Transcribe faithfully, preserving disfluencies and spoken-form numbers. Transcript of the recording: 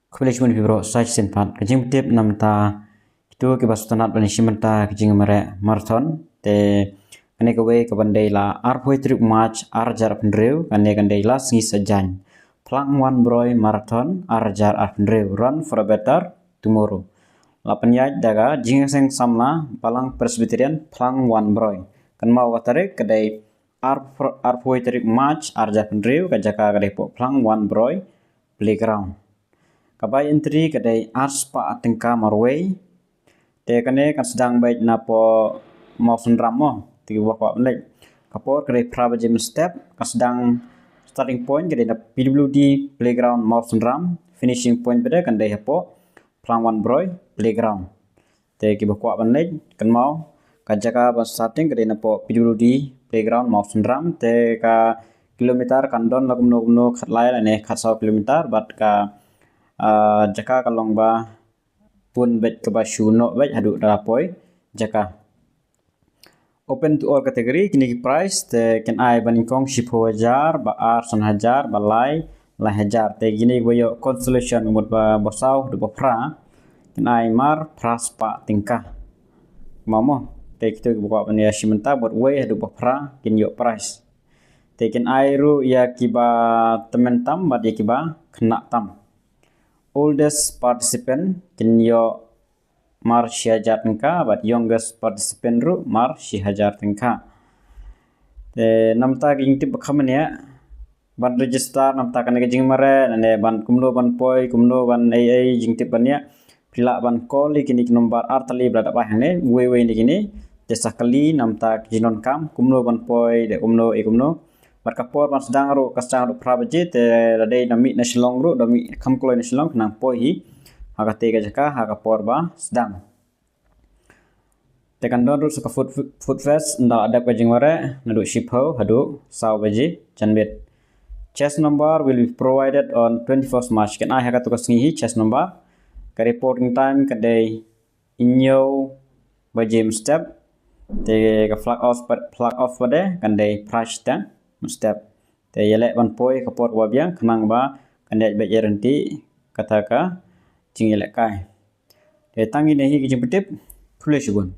Khublei shibun phi baroh sa shisien pat. Ka jingpyntip namar kito kiba sngewtynnat ban ïashim bynta ka jingmareh marathon. Te kane kawei ka ban dei la arphew tarik March ar hajar arphew hynriew, kane kan dei la sngi Saitjaiñ. Phlang Wan Broi Marathon ar hajar arphew hynriew, Run for a Better Tomorrow. La pynïaid da ka Jingïaseng Samla Balang Presbyterian Phlang Wan Broi. Kynmaw ka tarik ka dei arphew tarik March ar hajar arphew hynriew, ka jaka ka dei hapoh Phlang Wan Broi Playground. Ka bai entry ka dei ar spah tyngka marwei. Te kane kan sdang beit napoh Mawsynram mo, te kiba kwah ban leit. Ka por ka dei phra baje mynstep, ka sdang, starting point ka dei na P W D Playground Mawsynram, finishing point pat kan dei hapoh Phlang Wan Broi Playground. Te kiba kwah ban leit, kynmaw ka jaka ban starting ka dei napoh P W D Playground Mawsynram, te ka kilometer kan don la kumno kumno, khatlai lane khatsaw kilometer, bad ka, ah, jaka ka long ba bun beit kaba shu noh beit haduh da la poi jaka. Open to all category, kine ki prize te kin ai ba nyngkong shiphew hajar, ba ar san hajar, ba lai lai hajar. Te kine kiba ïoh consolation, mut ba, ba saw haduh ba phra, kin ai mar phra spah tyngka. Mo mo, te kito kiba kwah ban ïashim bynta, mut wei haduh ba phra kin ïoh prize. Te kin ai ruh ïa kiba tymmen tam bad ïa kiba khynnah tam. Oldest participant kin ïoh mar shi hajar tyngka, bad youngest participant ruh mar shi hajar tyngka. Te namar ka jingtip ba kham bniah, ban register namar kane ka jingmareh, lane ban kumno ban poi, kumno ban ei ei, jingtip ba bniah, phi lah ban call ïa kine ki number ar tylli ba la dep ai hangne, wei wei na kine. Te sa kylli namar ka jingdonkam, kumno ban poi, de kumno, ei kumno. Bad ka por ban sdang ruh ka sdang ruh phra baje, te la dei da mih na Shillong ruh, da mih kham kloi na Shillong, khnang poi hi ha kata ka jaka ha ka por ba sdang. Te kan don ruh sa ka food, food fest ynda la dep ka jingmareh, naduh shiphew haduh saw baje janmiet. Chest number will be provided on twenty-first March. Kin ai ha katu ka sngi hi chest number. Ka reporting time ka dei hynñiew baje mynstep. Te ka flag off pat, flag off pat de kan dei phra shiteng mynstep. Te ïaleh ban poi ka por kaba biang khnang ba kan ïaid beit ïaryntih kata ka jingïalehkai. Te tang kine hi ki jingpyntip. Khublei shibun.